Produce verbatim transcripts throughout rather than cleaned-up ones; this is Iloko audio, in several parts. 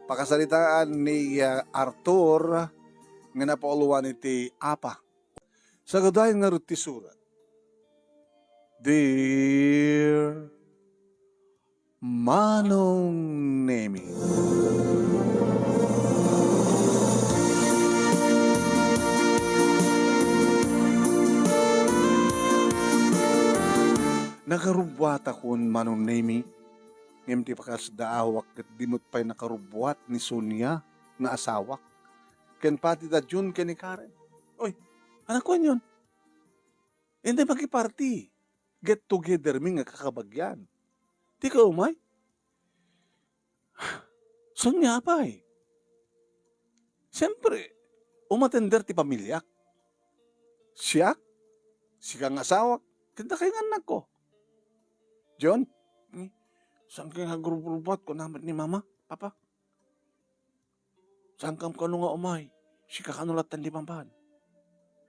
Pakasaritaan ni, ah, Arthur nga napauluan iti apa. Sagadayen ngarud ti surat. Dear Manong Nemi. Nakarubbuatakon, Manong Nemi, ngem ti pakasdaawak ket di met pay nakarubbuat ni Sonia nga asawak, ken pati da Jun ken ni Karen. Oy, anakko, anian? Inday makiparty. Get together mi nga kakabagian. Dika umay? Sonia, apay? Siempre, umatender ti pamiliak. Siak, sika nga asawak, ken dakay nga annakko. Jun, eh, saan kay nga agrubrubat, kuna met ni Mama, Papa? Saankam kano nga umay? Sika kano latta ti mapan?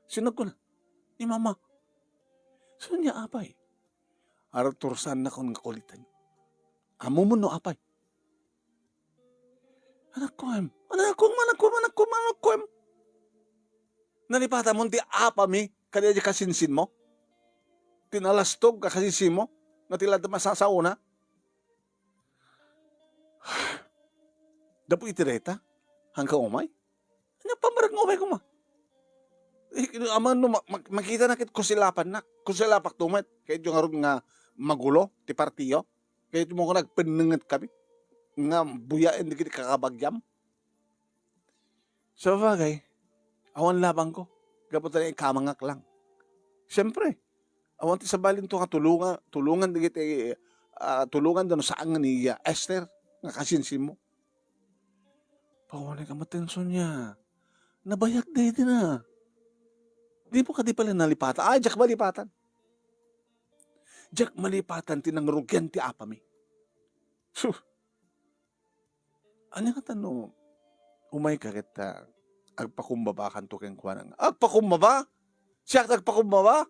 Sinag ko na, ni Mama. Sonia, apay? Arthur, saannakon nga kuliten. Ammom no apay? Anakko, em. Anakko, anakko, anakko, anakko, em. Nalipatam ti apami, kadi di kasinsinmo? Ti nalastog a kasinsinmo? Nga ti ladda masasaona? Gapu iti dayta, haanka umay? Ania pammarek nga umay koma? Eh, amangan no ma-, ma-, makita na ket kusilapannak. Kusilapakto met. Kayatyo ngarud nga magulo ti partiyo. Kayatmo nga agpennengetkami nga buyaen dagiti kakabagiam. Sabagay, awan labangko. Gapu ta ikamangak lang. Siempre, awan ti sabalinto nga tulongan, tulongan dagiti, ah, tulongan da no saan nga ni, ah, Esther nga kasinsinmo. Pawanay ka matension niya. Nabayag daydi na. Dimo kadi pala nalipatan? Ay, diak malipatan. Diak malipatan ti nangrugian ti apami. Sus. Ania ngata no umayka ket, ah, agpakumbabakanto kenkuana nga, agpakumbaba? Siak ti agpakumbaba?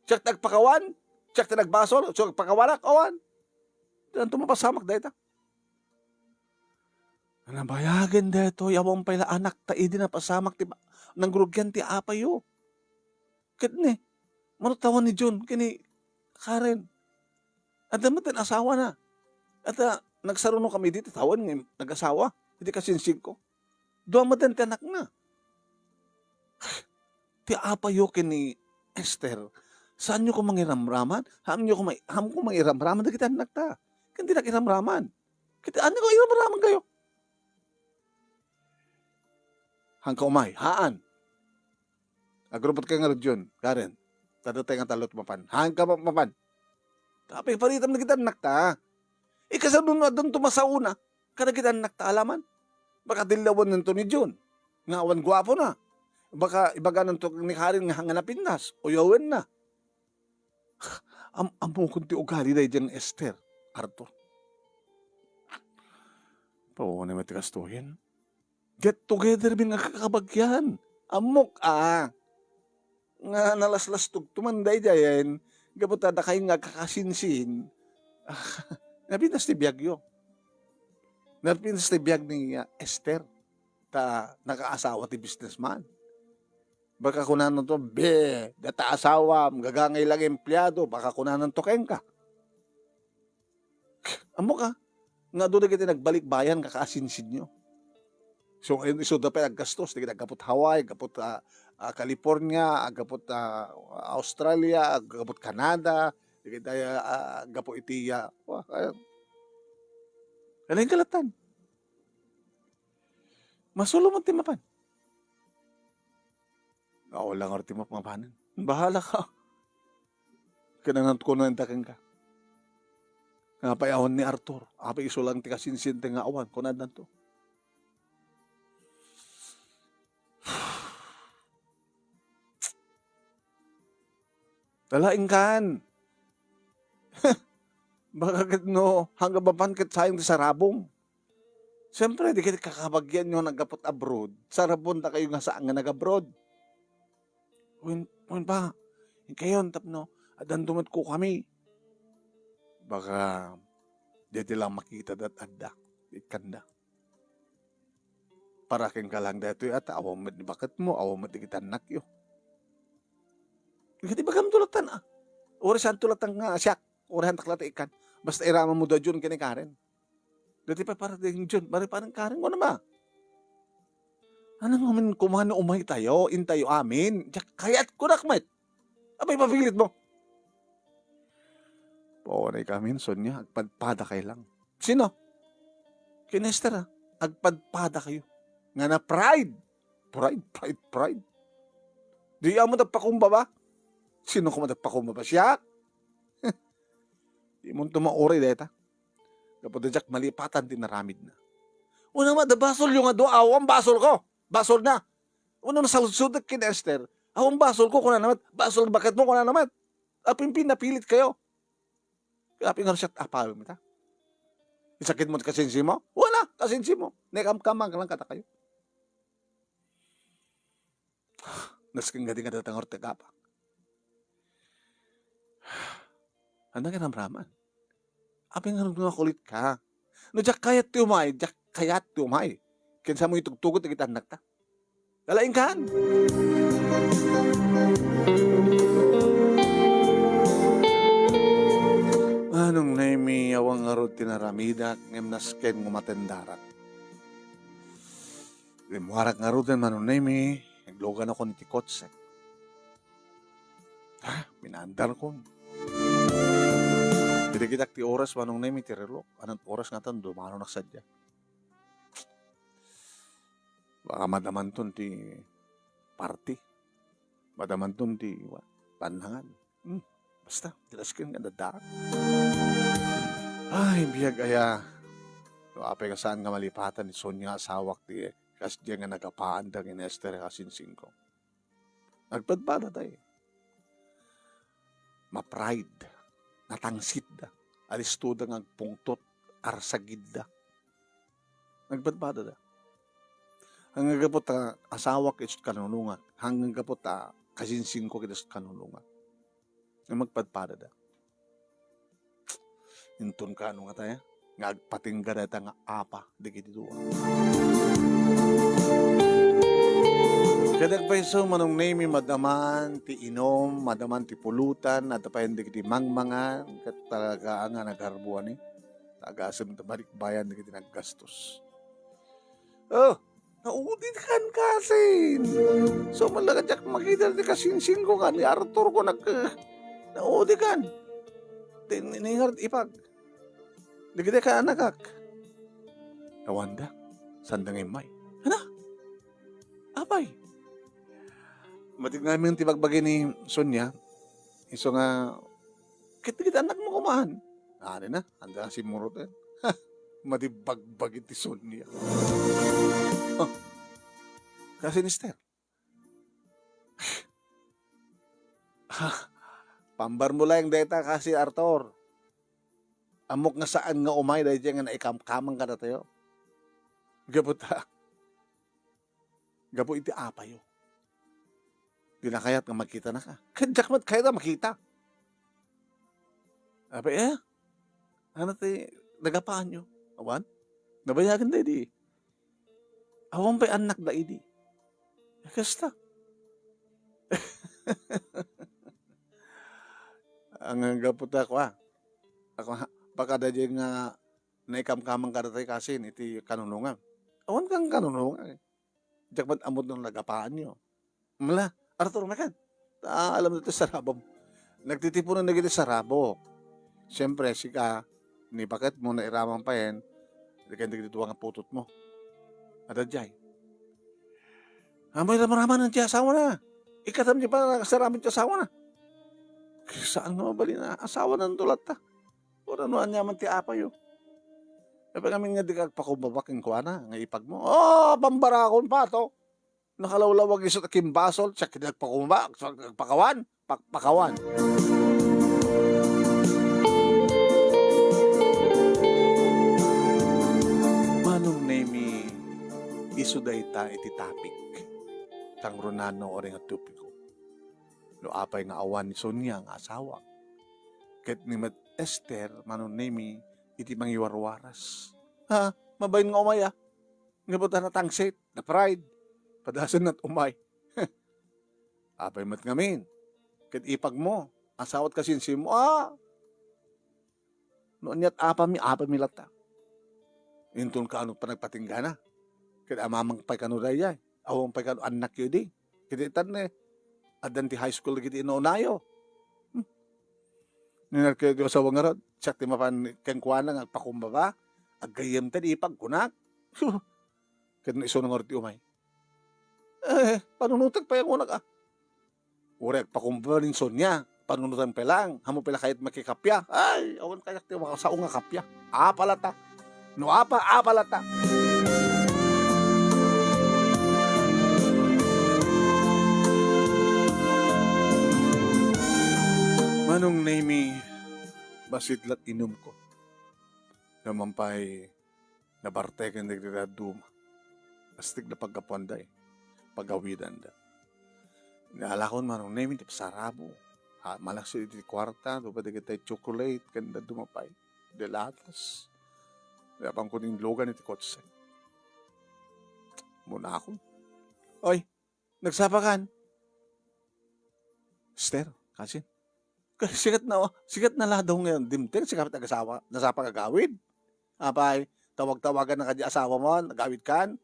Siak ti agpakawan? Siak ti nagbasol? Siak agpakawanak? Awan. Dianto mapasamak dayta. Nabayagen daytoy, awan pay la anakta idi napasamak ti ba-, nangrugian ti apayo. Ket ni, mano ti awan ni Jun ken ni Karen? Adda met ti asawana. Ata, nagsarunokami idi ti tawen nga nagasawa. Iti kasinsinko. Dua met ti anakna. Ti apayo ken ni Esther, saanyo koma nga iramraman? Haanyo koma, haanko koma nga iramraman dagiti annakta. Ken dinak iramraman. Ket haanyo koma iramraman kayo. Haanka umay, haan. Agrupot kayo nga region, Karen. Ta datay nga tallo ti mapan. Haanka ma-, mapan. Tapay paritam dagiti annakta. Ikasano no addanto masaona kadagiti annakta alaman? Baka dillawennanto ni Jun nga awan guapona. Baka ibagananto ni Karen nga, nga napintas, uyawenna. Am-, ammokon ti ugali daydiay nga Esther, Arthur. Paunay met ti kastoyen. Get together mi nga kakabagian. Ammok a nga nalaslastogto man daydiayen gapu ta dakay nga kakasinsin. Napintas ti biagyo. Napintas ti biag ni, ah, Esther ta nakaasawa ti businessman. Baka kunananto, "Be, data asawam, gagangay lang empleado," baka kunananto kenka. Ammok a nga adu dagiti nagbalikbayan nga kaasinsinyo. So, isu da pay aggastos, dagiti aggapu Hawaii, aggapu, ah, ah, California, aggapu, ah, Australia, aggapu Canada, dagiti, ah, aggapu iti, ah, wa-, ah, kalinkalatan. Masulo man ti mapan. Awan lang ti mapmapanen. Bahala ka. Kinangan ko na inta kenka. Nga pay awan ni Arthur. Apay isu lang ti kasinsinta nga awan. Kunadanto. Talaingkan. Baka ket no, hanggang mapan ket sayang ti sarabong. Siyempre, di ket kakabagianyo naggapu abroad. Sarabon ta kayo nga saan nga nag-abroad. Wen, wen pa, inkayon tapno, addan tumet ko kami. Baka, di ti lang makita dat adda, itkanda. Para kenka lang daytoy, a, ta awan met ni baketmo, awan met dagiti annakyo. Ket ibagamto latta, a. Uray saanto latta nga siak, uray saantak latta ikkan. Basta iramanmo da Jun ken ni Karen. Daytoy pay para ken Jun, bari para ken Karen, kunana ba? Ania ngamin koma no umaytayo, intayo amin? Diak kayat, kunak met. Apay, papilitmo? Paunay kami, Sonia, agpadpadakay lang. Sino? Ken Esther, a. Agpadpadakayo. Ngana pride. Pride, pride, pride. Di amo nagpakumbaba? Sino koma nagpakumbaba? Siak? Dimonto mauray dayta. Gapu ta diak malipatan ti inaramidna. Kunana met, basolyo nga dua, awan basolko. Basolna. Wenno, nasaludsodek ken Esther. Awan basolko, kunana met. Basol baketmo, kunana met. Apinpin, napilitkayo. Apay ngarud siak ti apawem ita? Isakitmo ti kasinsimo? Wen a, kasinsimo. Naikamkamang lang kadakayo. Nasken kadi nga dayta ngarud ti agapak. Ania nga ramraman? Apay ngarud nga kulitka? No diak kayat ti umay, diak kayat ti umay. Ken saanmo itugtugot dagiti annakta. Kalaingkan! Manong Nemi, awan ngarud ti inaramidak, ngem nasken nga umatendarak. Rimmuarak ngaruden, Manong Nemi, nagluganakon iti kotsek. Ha? Minaandarkon. Idi kitak ti oras, Manong Nemi, ti relok. Anat oras ngata no dumanonak sadiay? Baka madamanton ti party. Madamanton ti, wa, pannangan. Hmm. Basta, ti nasken nga dadaan. Ay, biag aya. No apay nga saan nga malipatan ni Sonia nga asawak ti kasdiay nga nagapaanda ken ni Esther a kasinsingko. Agpadpadada. Ma-pride. Natangsitda. Alistoda nga agpungtot. Arsagidda. Agpadpadada. Ngem gapu ta asawak ket isu ti kanunungak. Ngem gapu ta kasinsingko ket isu ti kanunungak. Nga agpadpadada. Inton kaano nga tayo, nga agpatingga dayta nga apa dagiti dua. Ket agpayso, Manong Nemi, madaman ti inum, madaman ti pulutan, adda pay dagiti mangmangan, ket talaga nga nagharbuani. Agasem ta balikbayan dagiti naggastos. Oh, naudikan kasin. So, malaga diak makita ti kasinsingko nga ni Arthur ko nag-, eh, naudikan. Ti ni-, ningar ipag. Dagiti kaanakak. Awanda. Sanda nga immay. Ania? Apay? Matik ngamin ti bagbagi ni Sonia. Isu nga, ket dagiti annakmo kuman. Ani na, anda simmurot, eh. Ha, madi bagbagi ti Sonia. Oh. Kasi ni Esther. Ha, pambar mo lang dayta kasi, Arthur. Ammok nga saan nga umay daydiay nga naikamkamang kadatayo. Gapu ta, gapu iti apayo. Di na kayat nga makita na ka. Ket diak met kayat a makita. Apay, eh? Ano ti nagapaanyo? Awan? Nabayagan da idi. Awan pay annakda idi. Kasta. Ang gapu ta, ako, ah. Ako, ha, baka daydiay nga naikamkamang kadatayo kasin iti kanunungan. Awan kang kanunungan, eh. Diak met ammo no nagapaanyo. Mala, Arthur, makan. Ah, alam mo iti sarabam. Nagtitipunan dagiti sarabok. Siyempre, sika, ni baketmo, nairaman payen, di kayo dagiti dua nga putotmo. Adda diay. Amoy ramraman ti asawana. Ikatam di pa sarabam ti asawana. Saan nga mabalin a asawana no latta? Wenno aniaman ti apayo. Apay ngamin nga di ka agpakumbaba kenkuana nga ipagmo? Oh, pambarakon, pato. Nakalawlawag isu ti kimbasol, siak ti agpakumbaba, siak ti agpakawan, pakpakawan. Manong Nemi, isu dayta iti topic. Kangrunano, uray nga topiko. No apay nga awan ni Sonia nga asawa. Ket ni met Esther, Manong Nemi, iti mangiwarwaras. Ha? Mabain nga umay, ah. Nga buta natangsit, na-pride. Padasen nat umay. Apay met ngamin? Ket ipagmo, asawat kasinsinmo, a? No aniat apami, apami latta. Inton kaano panagpatinggana. Ket amamang pay kano dayay. Awan pay kano annakyo idi. Ket itan ne, addan ti high school dagiti inaunayo. Hmm. Ninarkayo ti asawa ngarud, siak ti mapan kenkuana nga agpakumbaba. Aggayyem ti ipagkunak. Ket no isu ngarud ti umay. Eh, panunotek pay ang unak, ah. Uray agpakumbaba ni Sonia, panunotan pay lang, ammo pay la kayat makikappia. Ay, awan kayak ti makasao nga kappia. Apa latta. No apa, apa latta. Manong Nemy, bassit lat inumko. Naman pay, nabarteken dagiti dadduma. Astig da paggapuanda, eh. Pagawidanda. Naalakon, Manong Nemy, ti pasarabo. Ha, malaksid iti kuarta, dua dagiti chocolate, ken dadduma pay. Delatas. Yapan ko ning lugan iti kotse. Munakon. Oy, nagsapakan. Sister, kasin. Sikat na, sikat na ladaw ngayon. Dimteng, sikat agasawa, nasapak agawid. Apay, tawag-tawagan na kadi asawa mo, nagawid kan.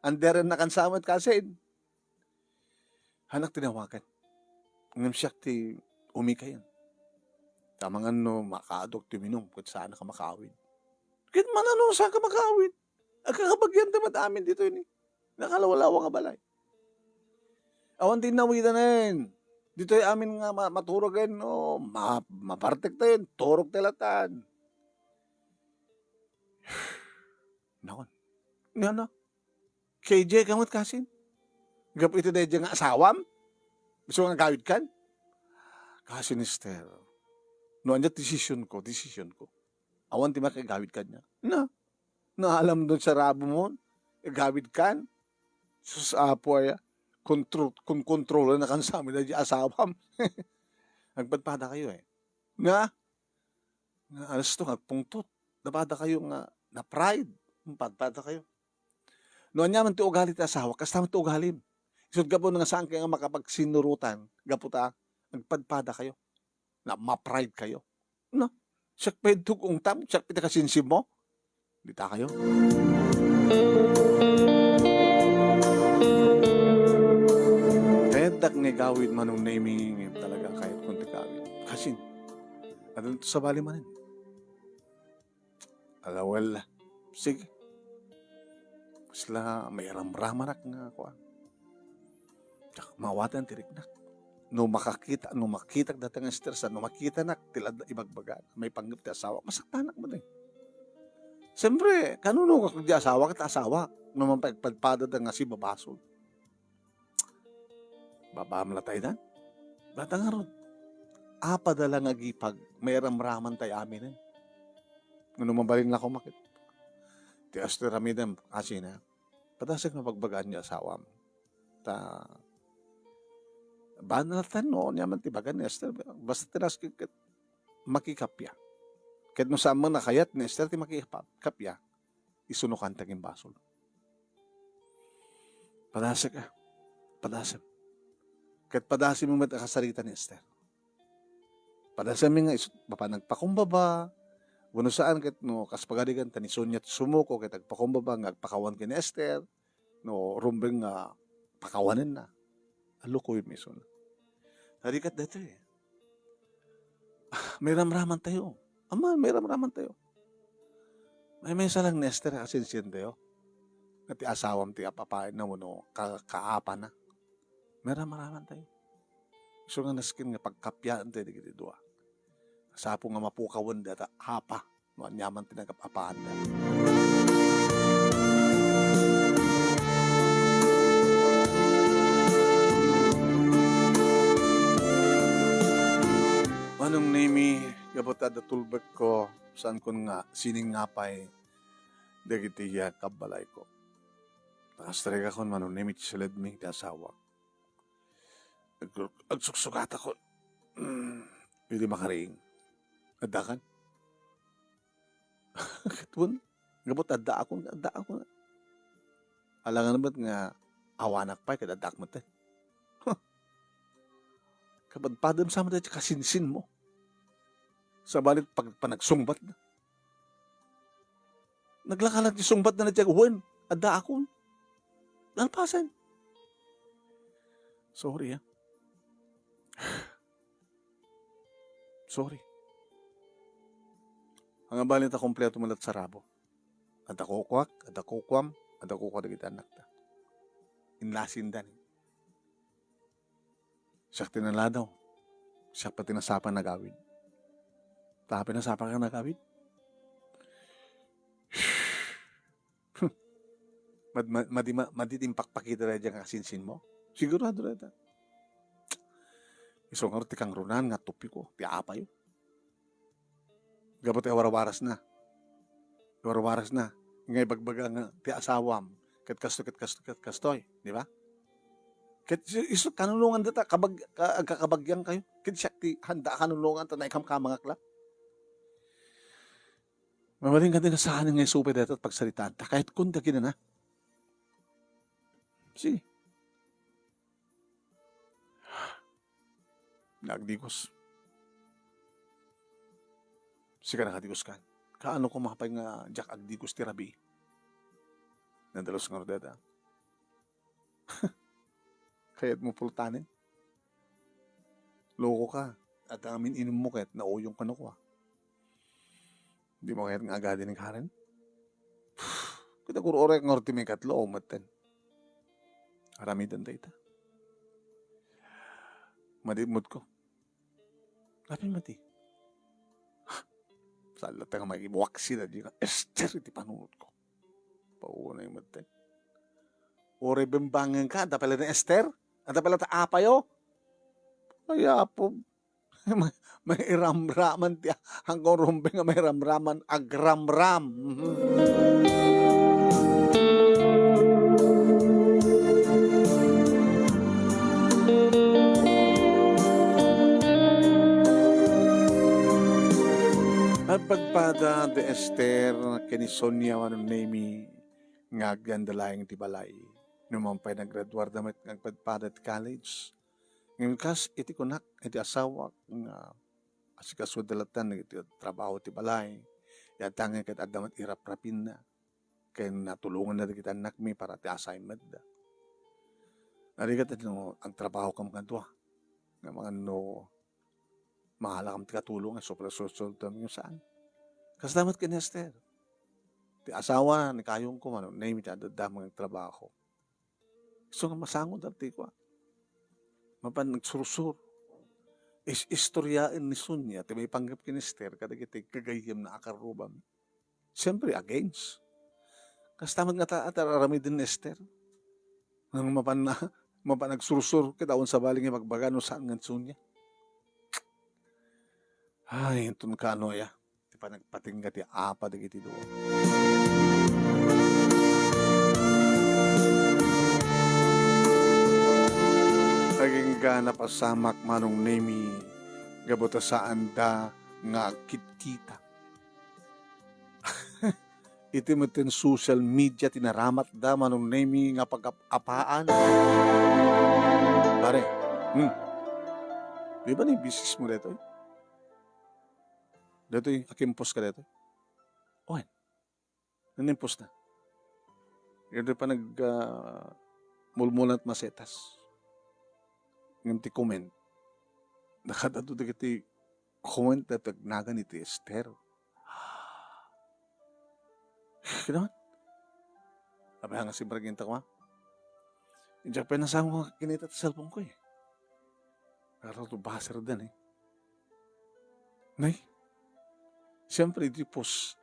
Anderen na kan samet kasin. Hanak tinawagan. Ngem siak ti umikayan. Tamangan no makaadok ti minum, ket saan ka makaawid. Ket manano saan ka makaawid? Agkakabagian ta met amin ditoy ni nakalawlawa nga balay. Awan ti nawidanen. Ditoy amin nga ma-, maturogen, no, ma-, mapartek tayo, turog tayo latan. Nakon. Nga na. K J ka met kasin. Gapu iti daydi nga asawam. Gusto nga gawid kan? Kasin, Esther. No, anya decision ko, decision ko. Awan ti makigawid kanya. Na, naalam don sarabo mo, igawid kan. Sus, Apo, aya, kontro-, kun kontrolan na kan sa amin na di asawam. Agpadpada kayo, eh. Nga, nga, alas to, agpungtot. Napada kayo nga, na-pride. Padpada kayo. No, anya man ti ugali ti asawa, kasta man ti ugalim. Isut gapu nga saan kayo nga makapagsinurutan, gapu ta, agpadpada kayo. Na ma-pride kayo. No? Siak pay ito kung tam, siak pay kasinsim mo. Dita kayo. Kayat dak nga igawid Manong Nemy, talaga kayat kong ti gawid. Kasin, adun to sabali manen. Ala, well, sige. Kasla, mairamramanak nga kuan. Diak maawatan ti riknak. No makakita, no makitak data nga Esther sa, no makitanak, ti ladda ibagbaga, maipanggep ti asawa, masaktanak met, eh. Siyempre, kanunogak di asawa, ket asawa, no man pagpadpada da nga sibabasol. Babaam la tayo dan. Data ngarud, apada la nga agipag, mairamraman tayo aminen. Ngano mabalin la kumakit. Ti Esther amiden, asina, padasek nga pagbagaan ni asawam. Ta, banatan no, niya man ti bagan ni Esther, basta ti nasken ket makikapia. Ket no saan man a kayat ni Esther ti makikapia, isu no kanta nga imbasol. Padasek, ah. Padasem. Ket padasem met a kasarita ni Esther. Padasem nga is-, mapan nagpakumbaba, wenno saan ket no, kas pagarigan ta ni Sonia ti sumuko ket agpakumbaba nga agpakawan ken ni Esther, no, rumbeng nga pakawanenna. Alukoy mi isu na. Tadi ket daytoy, eh. Ah, mairamraman tayo. Ama, mairamraman tayo. Maymaysa lang ni Esther, kasinsian tayo. Nga ti asawam ti apapain na wenno ka-, kaapana. Mairamraman tayo. Isu nga nasken nga pagkapiaan tayo dagiti dua. Sapo nga mapukawen data apa. No, aniaman ti nagap-apaanda. Manong Nemy, gapu ta adda tulbekko, saankon nga sining nga pay dagiti, ah, kabbalayko. Nakastrek akon, Manong Nemy, ti siledmi ti asawa. Ag-, agsuksukatakon. Mm, idi makariing. Addakan? Ket wen, Gapu ta addaakon, addaakon. Alangan met nga awanak pay ket addaak met. Huh. Kapadpadem sa met ti kasinsinmo. Sabali pag-, panagsungbatna. Naglakalan ti sungbatna na ti ag-, wen, addaakon. Nalpasen. Sorry, ah. Sorry. Ania bali ta kompleto met latta ti sarabo. Adda kukuak, adda kukuam, adda kukua dagiti annakta. Inlasinda ni. Siak ti naladaw. Siak pay ti nasapa nga agawid. Ta pinasapak nga agawid? Mad-, mad-, madi ma-, madi ti impakpakita daydiay nga kasinsinmo? Sigurado dayta. Isu ngarud ti kangrunaan nga tupiko, ti apayo. Gapu ta iwarwarasna. Iwarwarasna. Nga ibagbaga nga ti asawam, ket kasto, ket kasto, ket kastoy, di ba? Ket isu, isu kanunongan data, kabag-, ka-, agkakabagiankayo. Ket siak ti handa a kanunongan ta naikamkamangak la. Mabalin kadi nga saan nga isu pay dayta ti pagsaritaan ta kayatko dagina na. Si. Nga agdigos. Sika nakadigos kan. Kaano koma pay nga diak agdigos ti rabii? Nadalus ngarud dayta. Kayatmo pultanen? Loko ka. Adda ngamin inummo ket nauyong kano kua. Dimo kayat nga agadi ni Karen? Ket agur-urek ngarud ti maikatlo, o metten. Aramiden dayta. Madimot ko. Apay mati? Saan latta nga maiwaksi daydiay nga Ester iti panunotko. Paunay metten. Uray bembangenka, adda pay la ni Ester? Adda pay la ti apayo? Ay, Apo. May-, mairamraman ti angkorumbe nga mairamraman, agramram. Mhm. Agpadpada da Ester ken ni Sonia wenno Nemi nga agyan da laeng ti balay. Numan pay nagraduarda met nga agpadpada ti college. Ngem kas iti kunak iti asawak nga asikasoda latta dagiti trabaho ti balay, yantangay ket adda met iraprapinna ken natulonganna dagiti annakmi para ti assignmentda. Narigat no agtrabahokam kadua, nga mangan no mangalakam ti katulong a supra-, susurotam, saan. Kasta met ken ni Ester. Ti asawa ni kayongko, wenno Nemi ti adda nga agtrabaho. Isu nga masango daytoy kua. Mapan nagsursur. Is-, istoryaen ni Sonia ti maipanggep ken ni Ester kadagiti gagayyemna a karrubam. Siyempre, against. Kasta met nga ta-, ta-, aramiden ni Ester. Nang mapan na, mapan nagsursur, ket awan sabali nga ibagbaga no saan nga ni Sonia. Ay, inton kano aya. Ti panagpatingga ti apa dagiti dua. Agingga napasamak, Manong Nemi, gapu ta saanda nga agkitkita. Iti metten social media ti naramatda, Manong Nemi, nga pagap-apaan. Pare, hmm. Di ba ni business mo daytoy? Daytoy, akimposka daytoy. Wen, nanimpos na. Daytoy pa nag, ah, mulmulat masetas. Ngem ti comment, nakadto dagiti comment a nagnagan iti Ester. Kinaman. Abay, nga simragin ta koma. Diak pay nasango nga kinita ti cellphone ko, eh. Pero to baser din, eh. Nay, siyempre, di post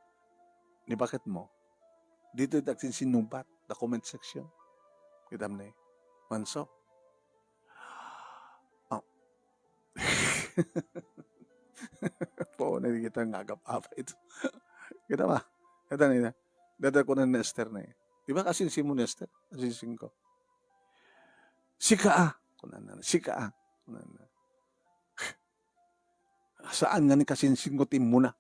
ni bakit mo. Dito iti agsinsinubat, the comment section. Kitam ni. Manso. Ah. Pao na kita nga agap-apa ito. Kita ba? Kita na. Dada ko na ni Esther na eh. Di ba kasinsin mo ni Esther? Kasinsin ko. Sika ah. Kunana, sika ah. Kunana. Saan nga ni kasinsin ko ti immuna?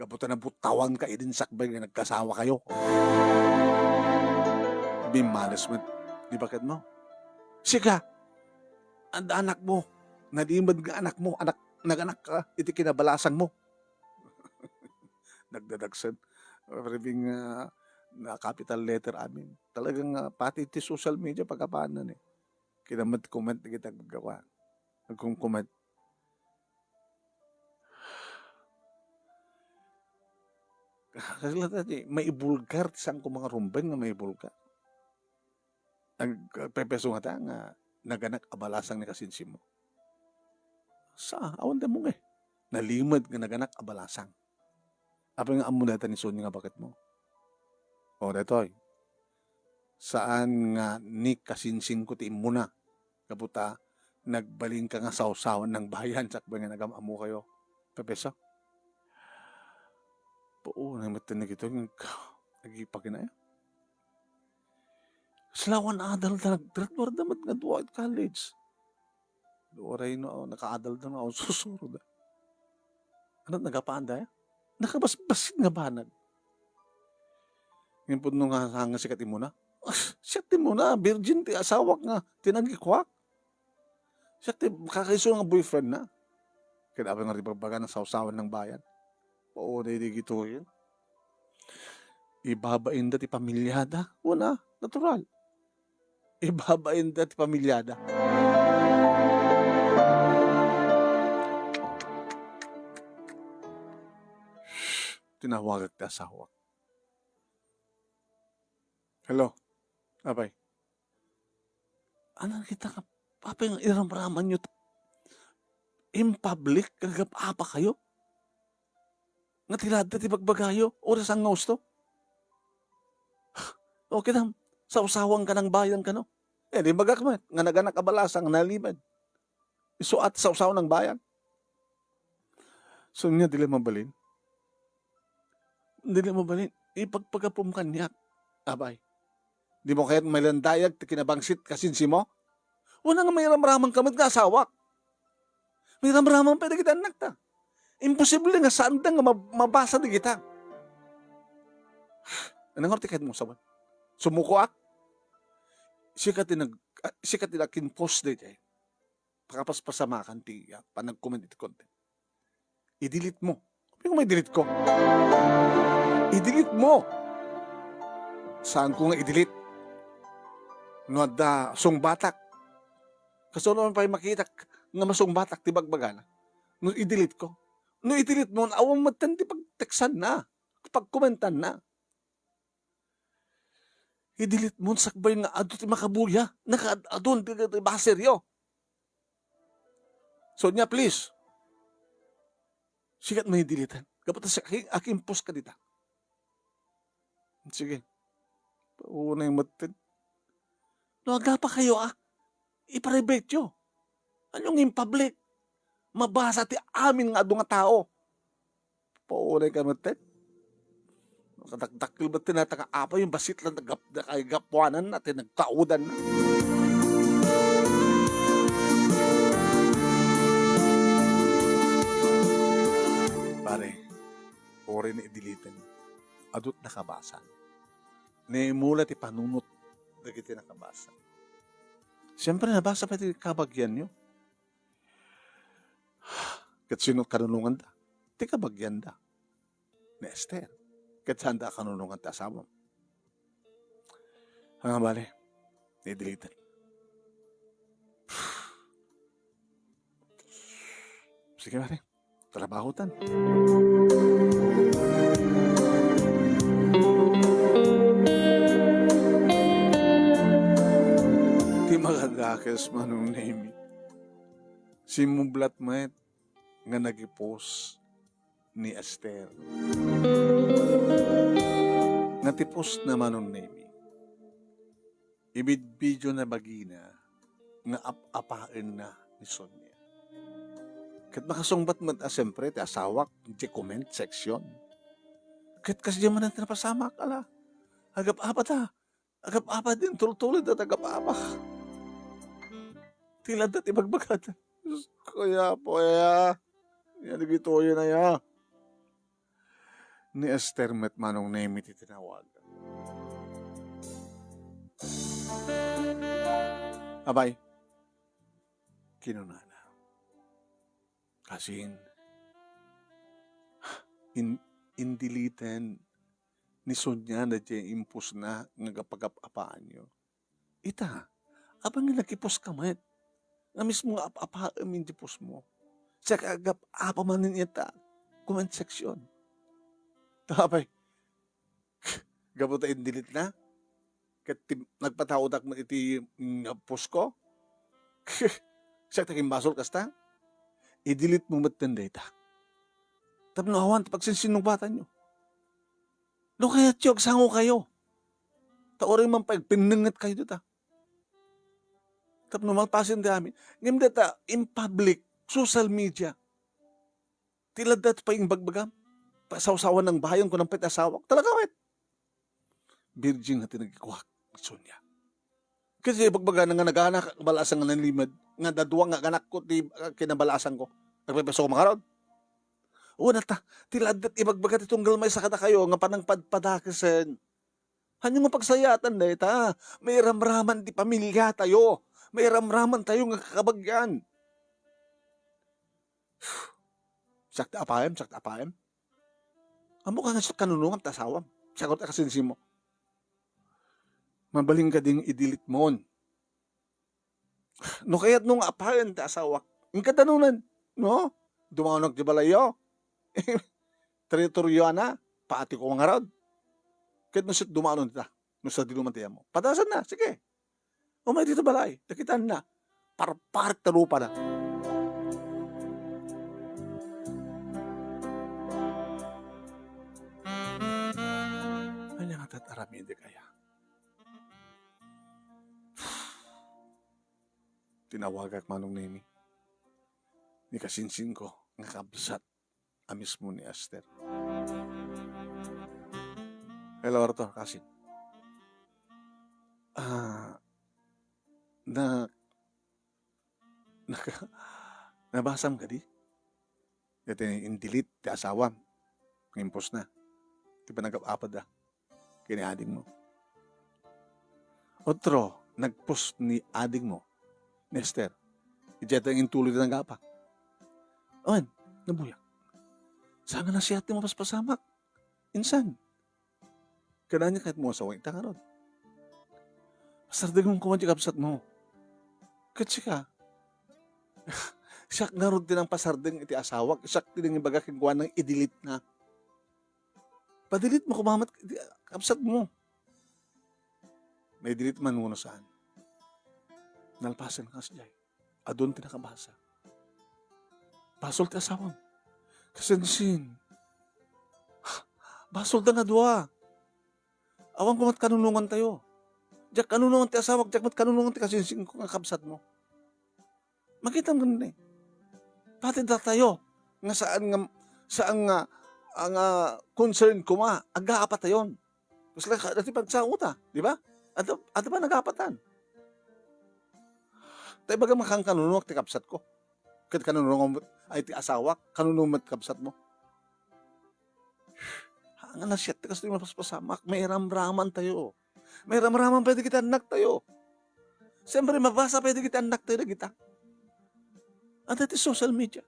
Gapu ta nabuttawan ka idin sakbay nga nagkasawa kayo. Bimmanes met. Di ba ket mo? Sika, adda anak mo. Nalimed nga anak mo. Anak, naganak ka iti kinabalasang mo. Nagdadagsen. Everything, ah, na capital letter amin. Talagang, ah, pati iti social media, pagkapanan eh. Kinamet-comment na kita gagawa. Nagkong-comment. Kasi lang dati, maibulgar, ti saan ko mga rumbeng nga maibulgar. Nagpepeso nga ta nga naganak a balasang ni kasinsimo. Sa, awan da mo nga eh. Nalimed nga naganak a balasang. Apay nga ammo dayta ni Sonia nga baket mo? O, daytoy. Saan nga ni kasinsin ko ti immuna? Gapu ta, nagbalin ka nga sawsawan ng bayan, sakbay nga nagam-ammo kayo. Pepesa? Pao, na met na kito, nag-, nagipagina ya. Slawan adal na naggraduar da met nga dua iti college. Uray no, nakaadal da nga, o, susuro da. Ano, nagapaan da, eh? Nakabasbasit nga banag. Ngem pudno nga, nga sikat imuna. Sikat imuna, virgin ti asawak nga, tinagikuak. Siya ti kakaiso nga boyfriend na. Kaya dapat nga di pagbaga ng sawsawan ng bayan. Oo, di, di gito yun. Ibabain da ti pamilyada. Una, natural. Ibabain da ti pamilyada. Tinawagak ti asawak. Hello, apay. Ano kita ka, apay nga iramraman nyo in public, kagap-apa kayo? Nga ti ladda ti bagbagayo, oras ang nga usto. Okay lang, sawsawan ka ng bayan ka, no? Eh, di bagak met, nga naganak a balasang nalimed. Isu at sawsawan ng bayan. So, niya, dili mabalin. Dili mabalin. Ipagpagapum kaniak. Abay. Di mo kayat mailandayag ti kinabangsit kasinsi mo? Wala nga mairamraman ka met nga asawak. Mairamraman pa dagiti annak ta. Imposible nga saan da nga mab-, mabasa dagita. Anong ti kayat mo sawan? Sumukoak? Sika ti nag-, ah, sika ti nag-impose daytoy. Pakapaspasamakan ti, ah, panag-comment iti content. I-delete mo. Apay nga i-delete ko? I-delete mo. Saan ko nga i-delete? No adda sungbatak. Kasano man pay makita nga masungbatak ti bagbagana? No i-delete ko. No i-delete mo, awan met ti pagteksan na. Pagkomentan na. I-delete mo sakbay nga adu ti makabuya. Nakaad-adun ti, ti baseryo. So, niya, please. Sikat may dilitan. Kapag sa aki-, aki-impose ka dita. Sige. Paunay matin. No, aga pa kayo, ah. I-private yo. Ano nga in public? Mabasa ti amin nga adu nga tao. Paunay ka met, eh. Kadakdakkel met ti nata nga apay, yung basit lang nagap-, nakaigapuanan na, ti nagkaudan na. Pare, puri ni idilitan. Adut nakabasa. Naimula ti panunot dagiti nakabasa. Siyempre, nabasa pa ti kabagian nyo. Ket sino kanunonganda? Ti kabagianda ni Esther. Ket sanda a kanunongan ti asawam. Nga bale, i-delete. Sige, pare. Trabaho tan. Ti makadakes, Manong Nemi. Simmublat met nga nagipos ni Esther. Nga ti post na, Manong Nemi, ibidbidio na bagina nga ap-apaen na ni Sonia. Ket makasungbat met a, siyempre, ti asawak, di comment section. Ket kasdiay manen ti napasamak, ala, agap-apa ta. Agap-apa din, tultulid at agap-apa. Ti ladda ti bagbagada. Diyos ko, ya, po, ya. Ya, dagitoy na, ya. Ni Ester met, Manong Nemi, ti tinawag. Abay, kinunana, "Kasin, in-, indiliten ni Sonia daydiay impusna nga agapagap-apaanyo. Ita, apay nga nakipuska met, nga mismo nga ap-apaem iti pusmo. Siak agap-apa manen ita, comment section." Apay, gapu ta indilitna, ket ti-, nagpataodak met iti, mm, pusko. Siak ti kimbasol kasta. Idilitmo met dayta. Tapno awan ti pagsinsinubatanyo. No kayatyo, agsangokayo. Ta uray man pay agpinnengetkayo dita. Tapno malpasen ti amin. Ngem dayta, in public, social media, ti laddat pay ibagbagam. Pasawsawan ng bayan, kunam pay ti asawak. Talaga met. Virgin nga ti nagikuak, Sonia. Kasi ibagbagana nga naganak, balasang nga nanlimed, nga dadua nga aganakko ti, ah, kinabalasangko. Nagpepeso ko makarod. Una ta, ti laddat ibagbaga ti tunggal maysa kadakayo nga panangpadpadakesen. Hanyo nga pagsayaatan dayta, mairamraman ti pamiliatayo. Mairamraman tayo nga kakabagyan. Siak ti apaem, siak ti apaem. Ammok nga kanunongam ti asawam. Siak ti kasinsim. Mabalin kadin i-delete mon. No kayatmo nga apaen ti asawak, inka danunan, no? Dumaonak ti balayyo. Teritoryoana, patiko ngarud. Ket no siak dumanon ita, no sadino man ti ammo. Padasanna, sige. Umay dita balay, nakitanna. Parparik ta rupada. Ania ngata ti aramidek aya? Tinawagak, Manong Nemi. Ni kasinsinko nga kabsat a mismo ni Ester. Hello, Arthur, kasin. Ah, na, naka-, nabasam kadi? Dayta in-delete ti asawam. Nga impostna. Ti panagap-apadda. Ken ni adingmo. Otro, nag-post ni adingmo, ni Ester. Idiay ta intuloy ti nagapa. Awan, nabuyak. Saan nga nasiat ti mapaspasamak? Insan? Ken ania kayatmo nga asawa ita ngarud? Pasardengmo koma ti kabsatmo. Ket sika, siak ngarud ti nangpasardeng iti asawak, siak ti nangibaga kenkuana nga i-delete na. Pa-delete mo koma met iti kabsatmo. May delete man wenno saan. Nalpasen nga kasdiay. Adun ti nakabasa. Basol ti asawam. Kasinsin. Basol da nga dua. Awan ko met kanunongan tayo. Diak kanunongan ti asawak, diak met kanunongan ti kasinsin ko nga kabsat mo. Makitam ken ni. Pati datayo nga saan nga, saan nga, ah, nga concern koma, agapa tayon. Kasla ka, dati pagsaota, di ba? Adda, adda pa nagapatan. Ta ibaga, makankanunok ti kabsat ko. Ket kanunong met, ay, ti asawak, kanunong met kabsat mo. Haan nga nasiat ti kastoy mapaspasamak, mairamraman tayo. Mairamraman pay dagiti annak tayo. Siyempre, mabasa pay dagiti annak tayo, dagita. Adda ti social media.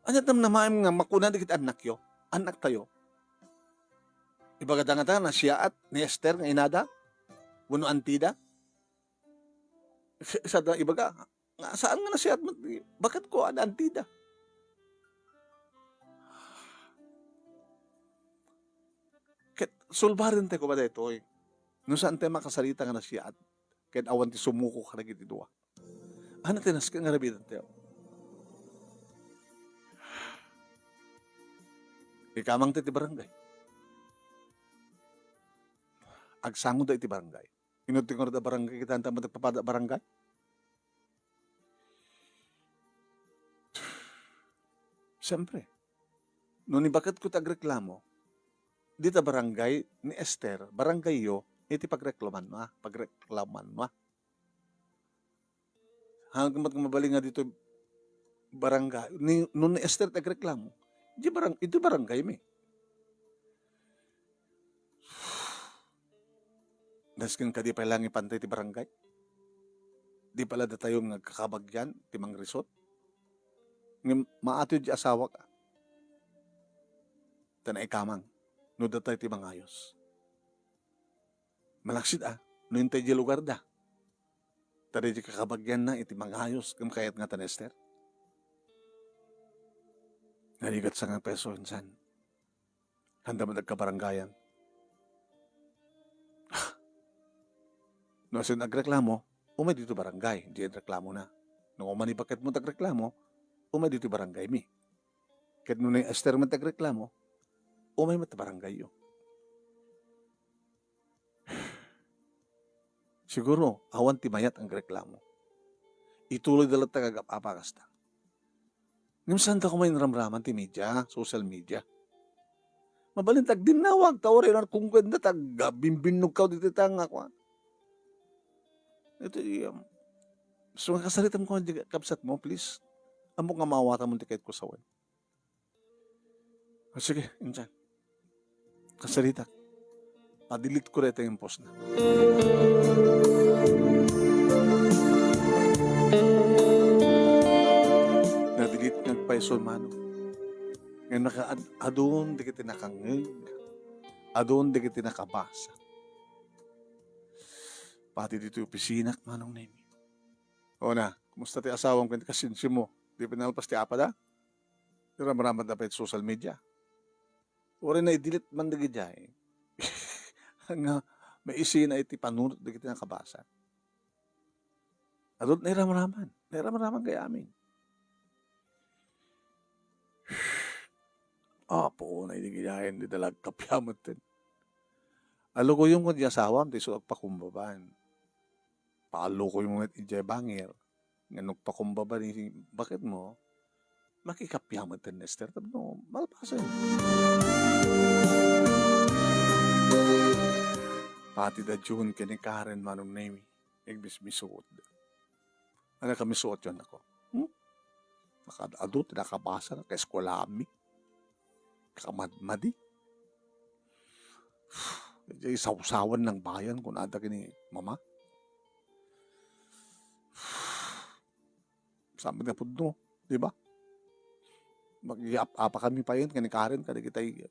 Ania ti namnamaem nga makuna dagiti annakyo, annak tayo? Ibagada ngata, nasiaat ni Ester nga inada? Wenno antida? Sa-, sada ibaga, nga saan nga nasiaat met, baket ko, ada antida. Ket sulbaren tayo koma daytoy. No saan tayo makasarita nga nasiaat, ket awan ti sumuko kadagiti dua. Ano ti nasken nga aramiden tayo? Ikamang ti barangay. Agsango da iti barangay. Inunting da barangay, kita anta met nagpapada barangay. Siyempre, no ni baket ko ti agreklamo, dita barangay ni Ester, barangay yo, iti pagreklaman na, pagreklaman na. Hanggang mat mabalin nga dito barangay, ni, no ni Ester ti agreklamo, di barang-, ito barangay mi. Dasken kadi pay la nga ipantay ti barangay? Di pala datayon nga agkakabagian ti mangrisot? Ngem maatid ti asawak, a. Ta naikamang no datay ti mangayos. Malaksid, a, no intay di lugarda. Ta daydi kakabagianna iti mangayos ken kayatna tan Ester. Narigat sa nga peso, insan. Haanda met agkabarangayan. No asin agreklamo, umay ditoy barangay, diay reklamona. No umani baketmo ti agreklamo, umay ditoy barangaymi. Ket no ni Ester met agreklamo, umay met barangayyo. Siguro, awan ti mayat nga agreklamo. Ituloyda latta nga agap-apa kasta. Ngem saanda koma inramraman ti media, social media. Mabalin ta agdinnawag, ta uray no kunkuenda ta agbimbinnogkaw ditoy ta nga kuan. Ito, um, so, kasaritam ko nga kabsatmo, please. Ammok nga maawatam ti kayatko sawen. Ah, sige, insan. Kasaritak. Pa-delete ko dayta nga post na. Na-delete nga agpayso, mano. Nga nakaad-, adun dagiti nakangngeg. Adun dagiti nakabasa. Pati ditoy opisinak, Manong Nemi. O na, kumusta ti asawam ken ti kasinsiamo? Di pinalpas ti apada? Iramramatda pay iti social media. Uray na-delete man dagidiay. Nga maisina iti panunot dagiti nakabasa. Adun nairamraman. Nairamraman gayam amin. Apo, na idi giyayen, di dalag kapiamet ten. Alukoyom kadi asawam, ti isu agpakumbaban. Paalukoymo met idiay bangir. Nga nagpakumbaba ni baketmo, makikapia met ten Ester tapno malpasen. Pati da June ken ni Karen, Manong Nemi, igmismisuotda. Ania kamisuotyo, nako? Hmm? Nakaad-adu ti nakabasa, nakaeskuelaanmi. Kamadmadi. Diay sawsawan ng bayan, kunada ken ni Mama. Saan met nga pudno, di ba? Mag-iap-apa kami pay ken ni Karen, kadagitay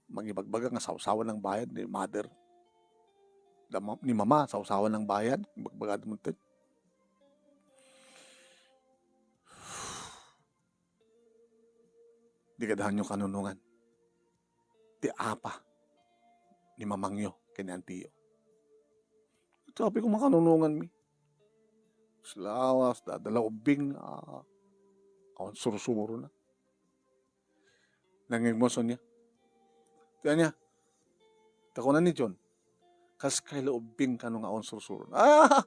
mangibagbaga nga sawsawan ng bayan ni Mother. Da ma-, ni Mama, sawsawan ng bayan, ibagbaga da met ten. Di kadaanyo kanunongan ti apa ni mamangyo ken ni antiyo. Sabi ko, makanunonganmi. Sila, lawas, dadala ubbing, ah, awan sursurona. Nangngegmo, Sonia. Ti ania? Ta kuna ni John, kas kay la ubbing kano nga awan sursurona. Ah!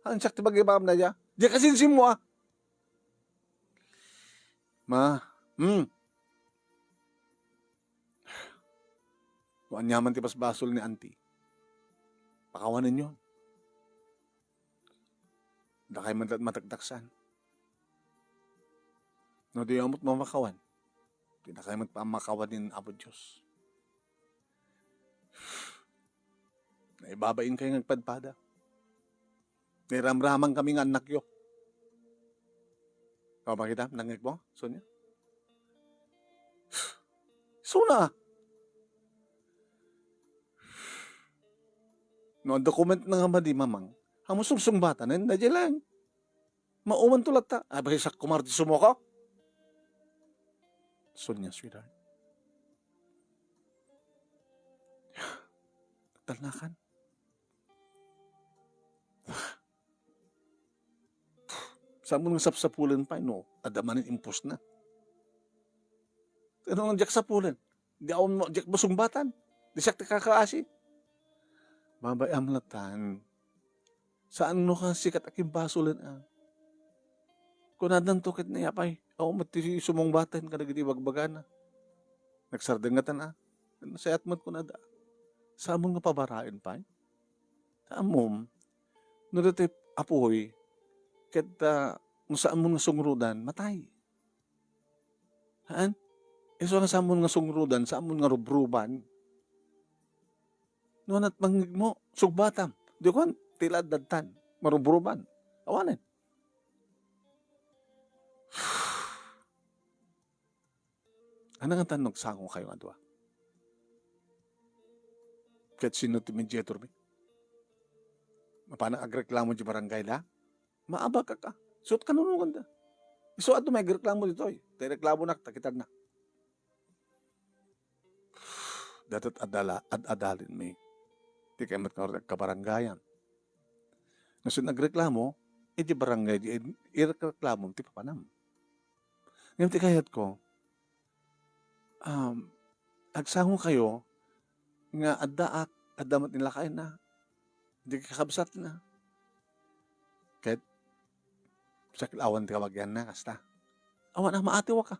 Ansiak ti bagibagam na dia. Dia kasinsimmo, ah! Ma, hmm. No aniaman ti basbasol ni Auntie, pakawanenyo. Dakay met mataktaksan. No di met mamakawan, di dakay met pamakawan ni Apo Dios. Naibabain kayo nga agpadpada. Nairamraman kami nga annakyo. O, makita, nangngegmo, Sonia? Suna. No, document na nga madi, Mamang. Amo sungsungbatan, eh, na lang. Mauman to latta. Ay, basta sa kumar ti sumuko. Sonia, sweetheart. Talnakan. Saan mo nga sapsapulen pay no adda manen impos na? Ano nga diak sapulen? Di awan mo, diak masungbatan. Di siak ti kakaasi. Babayam latan. Saan no ka sikat a kimbasolen a? Kunadanto ket ni apay, awan met ti sumungbatan kadagiti bagbagana. Nagsardengngatan a. Sayat met kunada. Saan mo nga pabaraen pay? Ammom, no datoy apuy, ket, ah, no saan mo nga sungrudan, matay. Haan? Isu nga saan mo nga sungrudan, saan mo nga rubruban. No, anat mangngegmo, sugbatam. Di kuan, tila addan, marubruban. Awanen. Ano nga tan nagsango kayo nga dua? Ket sino ti mediator mi? Mapanak agreklamo di barangay da? Maabak ka. Suot kanunongan da. Isu adto may agreklamo ditoy. Tay reklamo nak, takitan na. Datat adala, ad-adalin mi. Ti kayat nga kabarangayan. Ngasud nagreklamo, iti barangay di ireklamo ti papanam. Ngem ti kayatko, um, agsango kayo nga addaak, adda met ni lakayna, di kakabsatna. Ket, siak la awan ti kabagianna, kasta. Awan a maatiwka.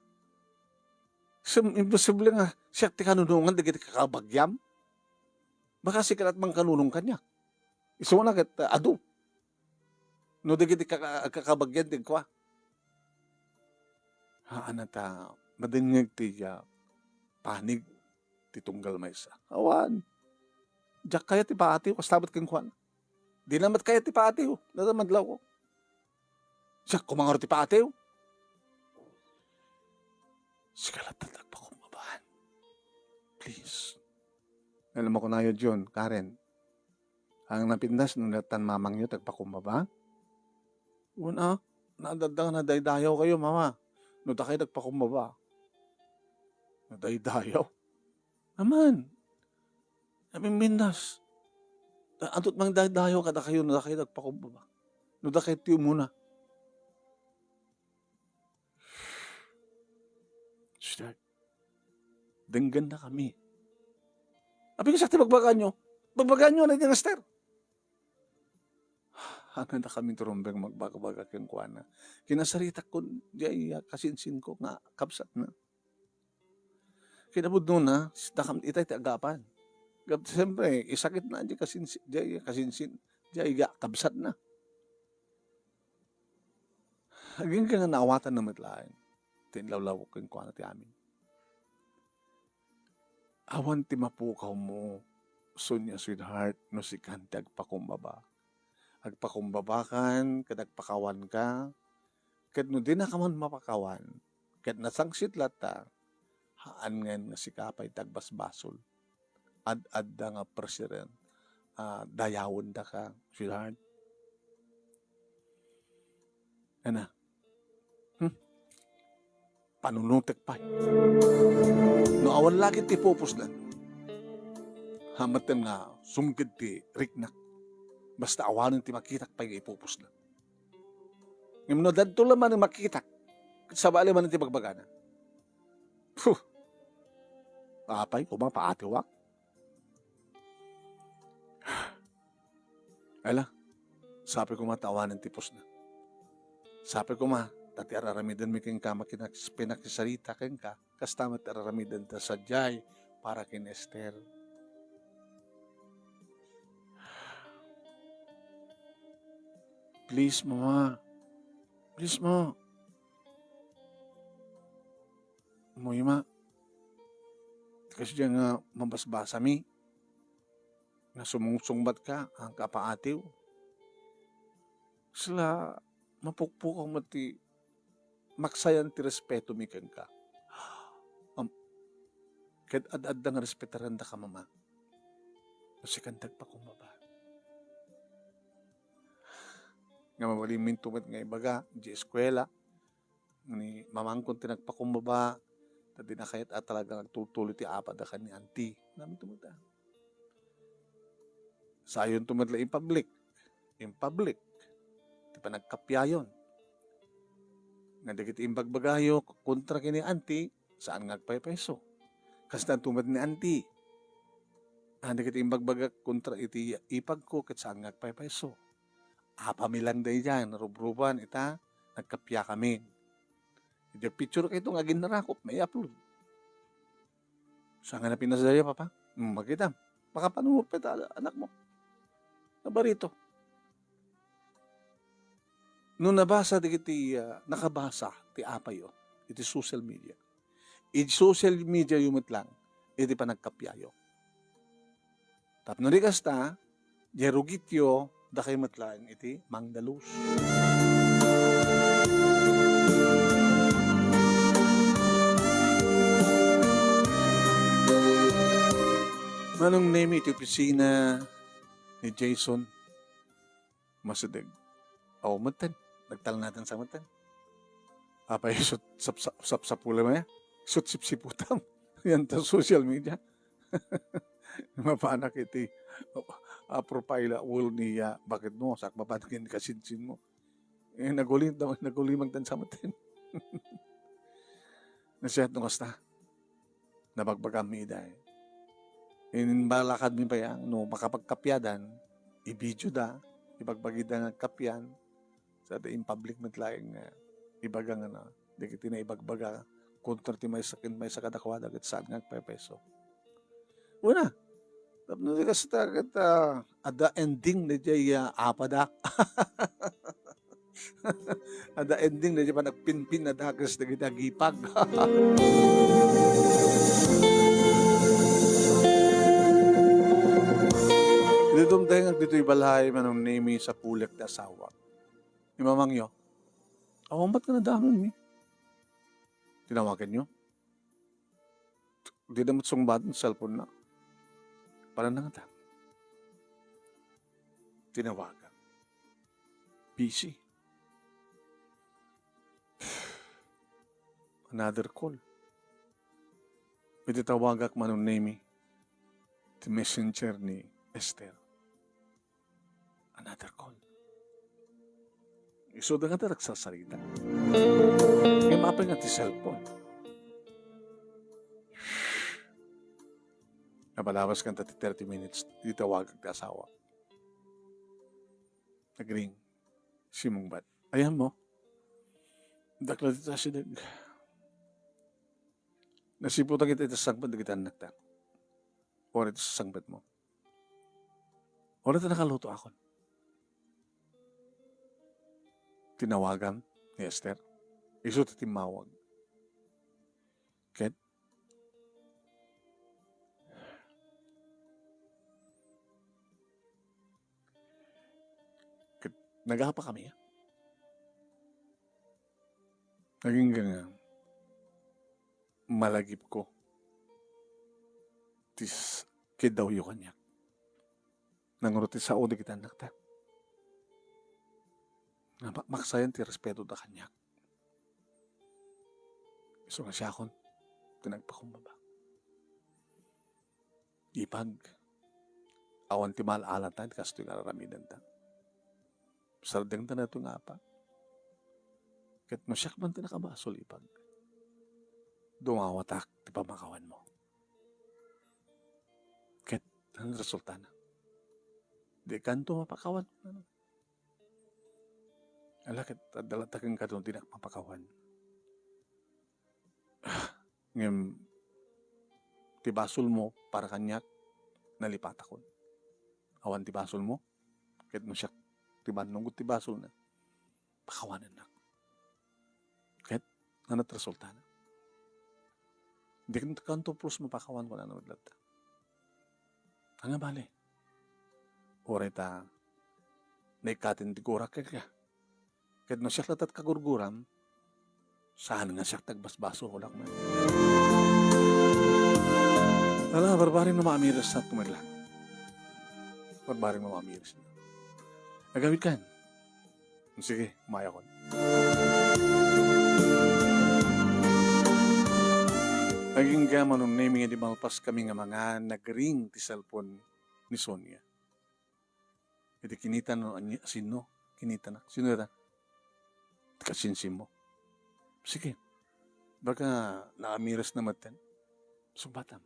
Sim-, imposible nga siak ti kanunongan dagiti kakabagiam. Baka sika lat mangkanunong kaniak. Isu na ket, uh, adu. No dagiti kaka-, kakabagian ti kua. Haan ta, madengngeg ti, uh, panig ti tunggal maysa. Awan. Diak kayat ti paatiw, kasta met kenkuana. Dina met kayat ti paatiw, dada madlawko. Siak koma ngarud ti paatiw. Sika latta ti agpakumbabaan. Please. Alam mo ko na yun, John, Karen. Ang napindas, no natan mamangyo, ti agpakumbaba? Una, nadadda nga nadaydayaw kayo, mama. No dakay nagpakumbaba. Nadaydayaw? Aman. Napindas. Antot mangdaydayaw kada kayo, no dakay nagpakumbaba. No dakay ti umuna. Sister, denggen na kami. Apay, kasta ti bagbaganyo? Bagbaganyo na iti Esther. Hanganda kami ti rumbeng magbagbaga kenkuana. Kinasaritak kun, diay, ah, kasinsin ko nga kabsat na. Kinapudno na, dakam itay ti agapan. Gap-, siyempre, isakit na, diay kasinsin, diay kasinsin, diay ga-, kabsat na. Agingga nga naawatan na met laeng ti inlawlaw kenkuana ti amin. Awan ti mapukawmo, Sonia, sweetheart, no sikan ti agpakumbaba. Agpakumbabakan, ket agpakawanka, ket no dinaka man mapakawan, ket nasangsit latta, haan ngayen nga sika pay ti agbasbasol. Ad-adda nga president, ah, dayawendaka, sweetheart. Ana? Hmm? Panunutek pay. No awan lagi ti pupusnan, hametten nga sumged ti riknak. Basta awanen ti makitak pay nga ipupusnan. Ngem no dadto la man makitak, sabali man ti bagbagana. Puh! Apay, koma, paatiwak. Ala, sapay koma ta awanen ti pusna. Sapay koma ta ti ar-aramidenmi kenka makinak-, pinakisarita kenka, kasta met ti ar-aramidenta sadiay para ken Esther. Please, Mama. Please, Ma. Umuyma. Kasdiay nga mabasbasami, nga sumungsungbat ka, haan ka paatiw. Sla, mapukpukaw met ti maksayan ti respetomi kenka. Am-, ket ad-adda nga respetarandaka, Mama. No sikan ti agpakumbaba. Nga mabalinminto met nga ibaga, di eskuela, ni mamangkon ti nagpakumbaba, ta di na kayat a talaga nga agtultuloy ti apad a ken ni auntie. Naminto met a. Sayonto met la in public. In public. Ti panagkappiayon. Nga dagiti imbagbagayo kontra ken ni auntie, saan nga agpaypayso. Kastanto met ni auntie. Ah, dagiti imbagbagak kontra iti ipagko ket saan nga agpaypayso. Apami lang daydiay, narubruban, ita, nagkappiakami. Iti picture kayto nga agin-, narakop, mai-upload. Saan nga napinasdaya, Papa? Hmm, makita. Makapanunot pa ita, anakmo. Nabarito. No nabasa dagiti, ah, nakabasa ti apayo iti social media, iti social media yo met lang iti panagkappiayo. Tapno di kasta, Diay rugityo, dakay met laeng iti mangdalus. Manong Nemi iti opisina ni Jason, masideg. Aw, metten. Nagtalnaten sa metten. Apay, isut sapsa-, sapsapulem aya? Isut sipsiputam. Yan ta social media. Mapanak iti, ah, profile wall niya. Bakit mo? Sak mapanak yung kasinsin mo. Eh, naguli, naguli magdan sa metten. Nasihat no kasta. Nabagbaga mi iday. Imbalakad mi pay, ah, no makapagkapiadan, i-video da, ibagbagida nga kapian, sa da in public met laeng nga ibaga nga na, dagiti naibagbaga, kontra ti maysa ken maysa kadakuada ket saan nga agpaypayso. Una, tapno di kasta ket, ah, adda ending daydiay, ah, apada. Adda ending daydiay panagpinpin a dakes dagiti agipag. Iti dumtengak ditoy balay, Manong Nemi, sapulek ti asawa. Imamangyo, awan bat nga nadanonmi? Tinawaganyo? Dida met sungbaten ti cellphone-na. Pananangta. Tinawagan. Busy. Another call. Iti tawagak, Manong Nemi, ti messenger ni Esther. Another call. Isuda nga ti nagsasarita. Ngem apay nga ti cellphone? Napalawas kanta ti thirty minutes, di tawagak ti asawa. Nagring. Simungbat. Ayan mo. Dakla ti asideg. Nasiputan kita iti sangpet dagiti annakta. Or iti sangpet mo. Wala ta nakaluto akon. Tinawagan ni Esther. Isu ti timmawag. Ket, ket nagapa kami. Naging nga malagipko ti s-, kiddawyo kaniak. Nangro ti sao dagiti annakta. Namakmaksayan ti respetoda kaniak. Isu nga siakon ti nagpakumbaba. Ipag, awan ti maal-alanta iti kastoy nga ar-aramidenta. Sardengta daytoy nga apa. Ket no siak man ti nakabasol, Ipag, dumawatak ti pamakawanmo. Ket ano resultana? Dikanto mapakawan. Ala, ket adda latta kenka no dinak mapakawan. Ngem ti basolmo para kaniak, nalipatakon. Awan ti basolmo, ket no siak ti bannogko ti basolna, pakawanennak. Ket nano ti resultana? Dikanto pulos mapakawan, kunana met latta. Ania bale? Uray ta naikkaten ti gurak kenka. Ket no siak latta ti kagurguram, saan nga siak ti agbasbasol, kunak man. Ala, barbareng no maamiris, sa tumirla. Barbareng no maamiris. Agawidkan. Sige, umayakon. Agingga, Manong Nemi, nga di malpas kami nga mangan, nagring ti cellphone ni Sonia. Iti kinita no, ania, sino? Kinitanak. Sino ita? Kasinsinmo. Sige. Baka naamiris na metten. Sungbatam.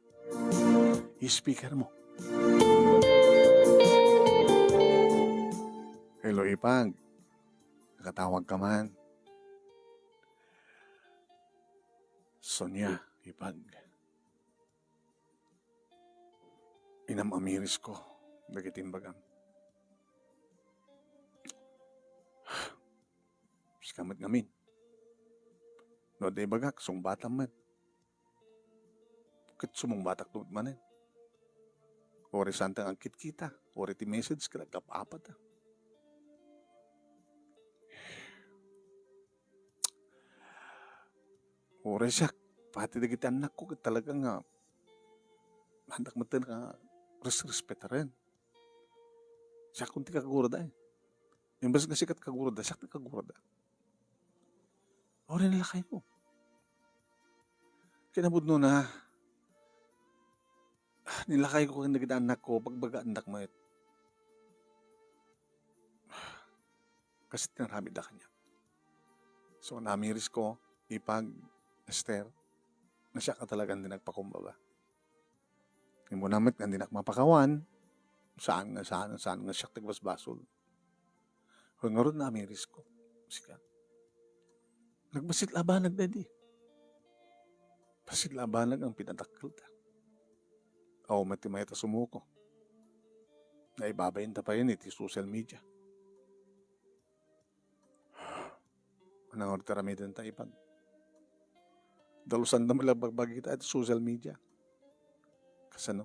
I-speaker mo. Hello, Ipag. Nakatawag ka man. Sonia, Ipag. Inam-amirisko dagiti imbagam. Sika met ngamin. No adda ibagak, sungbatam met. Ket sumungbatak met manen. Uray saanta nga agkitkita, uray ti message ket agkap-apata. Uray siak, pati dagiti annakko ket talaga nga, haandak metten nga resrespetaren. Siakon ti kagurada, eh. Imbes nga sika ti kagurada, siak ti kagurada. Uray ni lakayko. Kinapudnona, ni lakayko ken dagiti annakko, bagbagaandak met. Kas ti naramidda kaniak. So, namirisko, Ipag, Ester, nga siak a talagan ti nagpakumbaba. Immuna met nga dinak mapakawan, saan nga, saan, saan nga siak ti agbasbasol. Wen ngarud, namirisko. Sika. Nagbassit la a banag daydi. Bassit la a banag ang pinadakkelta. Awan met ti mayat a sumuko. Naibabainta payen iti social media. Ania ngarud ti aramidenta, Ipag? Dalusanda met la bagbagita iti social media. Kasano?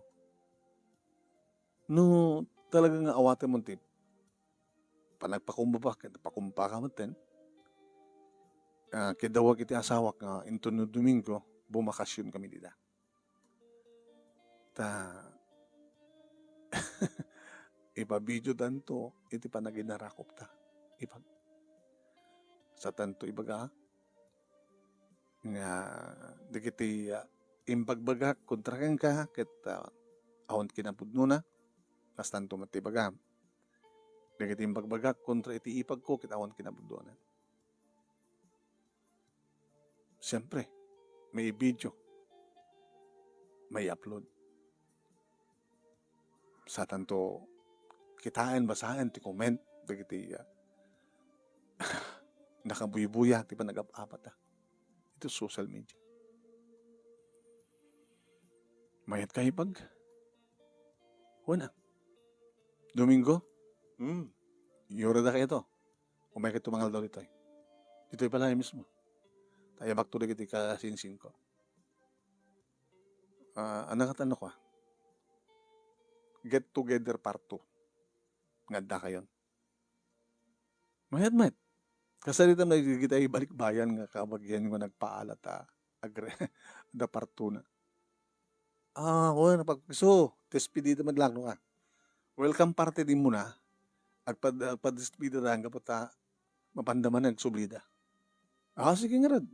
No talaga nga awatenmo ti panagpakumbaba ket pakumbaka metten, ah, kidawag iti asawak nga inton no Domingo, bumakasion kami dida. Ta ipabideodanto iti panaginarakopta. Ipag-, saantanto ibaga nga dagiti, ah, imbagbagak kontra kenka ket, ah, awan kinapudnona, kastanto met ti ibagam. Dagiti imbagbagak kontra iti ipagko ket awan kinapudnona. Siyempre, maibidio, mai-upload. Saantanto kitaen, basaen ti comment dagiti, ah, nakabuybuya ti panagap-apata iti social media. Mayat ka, Ipag? Wen a. Domingo? Hmm. Iyuradakayto. Umaykayto mangaldaw ditoy. Ditoy pala mismo. Ta ayabakto dagiti kasinsingko. Ah, ania ket, annakko, ah? Get together part two. Nga addakayon. Mayat met. Kasaritam dagiti ibalikbayan nga kabagian nga nagpaalat a agre-, da part two na. Ah, wen, pagpiso, despedida met lang, no, ah. Welcome party din muna. Agpad-, agpadespedida anggapo ta mapanda man agsublida. Ah, sige ngarud.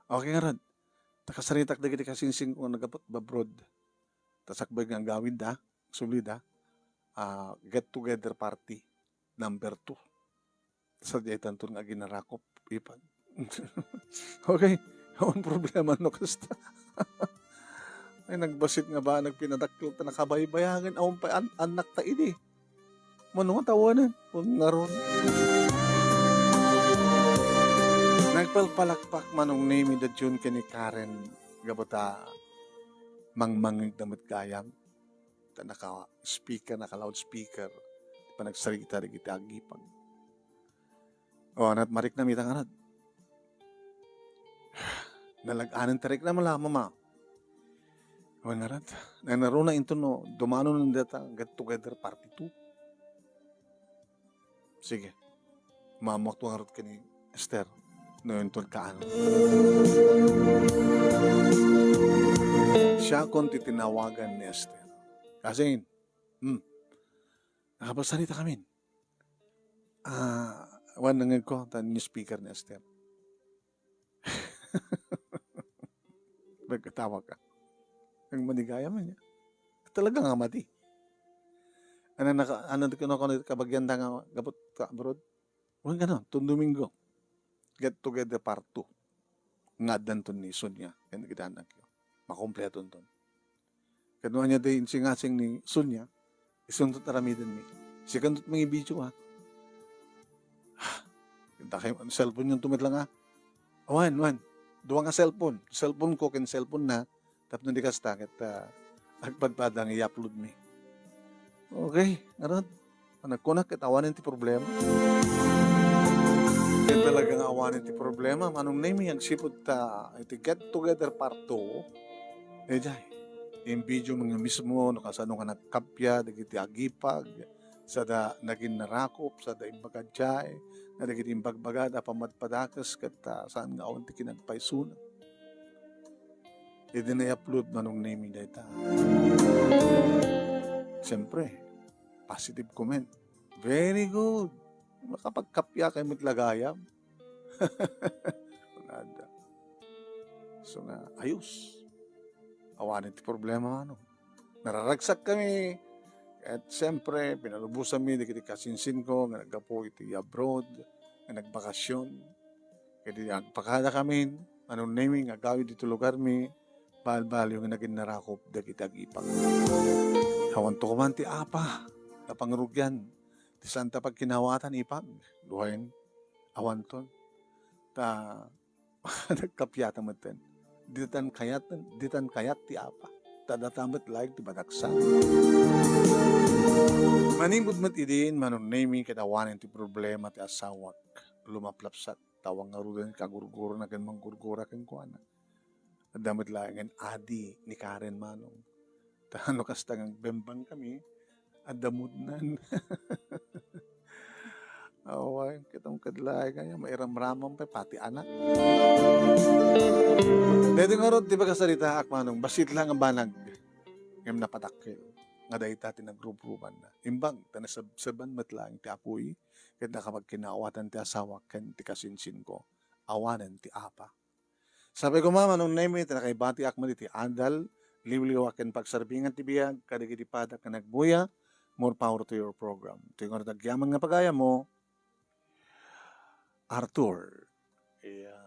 Okay ngarud. Ta kasaritak dagiti kasinsingko nga naggapu abroad. Ta sakbay nga agawidda, agsublida, ah, get together party number two. Sadiay tanton nga aginarakop, Ipag. Okay, awan problema no kasta. Ay, nagbassit nga banag pinadakkel ta nakabaybayagen, awan pay an-, annakta idi. Mano nga tawanen? Wen ngarud. Nagpalpalakpak Manong Nemy da Jun ken ni Karen gapu ta mangmangngegda met gayam. Ta naka-speaker, naka-loudspeaker ti panagsarita dagiti agipag. O, anat mariknam ita ngarud. Nalag-anen ti riknam la, Mama. Wen ngarud, nanaruna inton no dumano dayta get together party two. Sige. Maammoak ngarud ken ni Ester no inton kaano. Siakon ti tinawagan ni Ester. Kasin, hmm, nakapagsaritakamin. Ah, wen nangngegko ta newspeaker ni Ester. Nagkatawa ka. Nagmanigayam niya. Talaga nga mati. Ania naka-, ania ti kuno, kuno kabagianda nga gapu ta abroad? Wen kano, ton Domingo. Get together part two. Nga addanton ni Sonia. Ken dagiti annakyo. Makompletonton. Ket no ania ti insingasing ni Sonia, isunto ti aramidenmi. Sikanto ti mangibidio, ha? Dakay, cellphone-yonto met lang, ha? Wen, wen. Dua nga cellphone. Cellphone-ko ken cellphone-na. Tapno di kasta, ket, ah, agpadpada nga i-upload-mi. Okay, ngarud. Nagkunak ket awanen ti problema. Ket talaga nga awanen ti problema, Manong Nemy, agsipud ta iti get together part two, eh, jay. Imbidiom nga mismo no kasano nga nagkappia dagiti agipag, sada nagin narakop, sada imbagadiay, nga dagiti imbagbagada a pammadpadakes ket, ah, saan nga awan ti kinagpaysona. Idi na-upload, Manong Nemi, dayta. Siyempre, positive comment. Very good. Makapagkappia kayo met lagayam. Kunada. So nga, ayos. Awanen ti problema, ano. Nararagsak kami. At siyempre, pinalubosan mi dagiti kasinsin ko nga naggapu iti abroad, nga nagbakasyon. Kadi agpakada kami, Manong Nemi, nga agawid iti lugar mi, balbaliw nga nagin narakop dagiti agipag. Awanto koma ti apa, nga pangrugian, ti saan ta pagkinawatan ipag, duayen, awanton. Ta, nagkapiatan metten. Ditan kayat, ditan kayat ti apa. Ta data met laeng ti badaksa. Manipud met idin, Manong Nemi, ket awanen ti problema ti asawak. Lumaplapsat, ta awan ngaruden kagurgurona ken manggurgura kenkuana. Adda met laengen adi ni Karen, Manong. Ta no kasta nga agbembang kami, adda mudnan. Awan, kitang kadlaay kaya, mairamramam pay, pati anak. Daytoy ngarud ti pakasaritaak, Manong, bassit lang a banag. Ngem napadakkel nga dayta ti nagrubrubanna. Imbag ta nasabsaban met laeng ti apuy, ket nakapagkinawatan ti asawa ken ti kasinsin ko. Awanen ti apa. Sapay koma, Manong Nemi, ta nakaibatiak met iti adal, liwliwa ken pagsarbingan ti biag kadagiti padak nga nagbuya. More power to your program. Ti ngarud agyaman nga pagayammo, Arthur. Iya,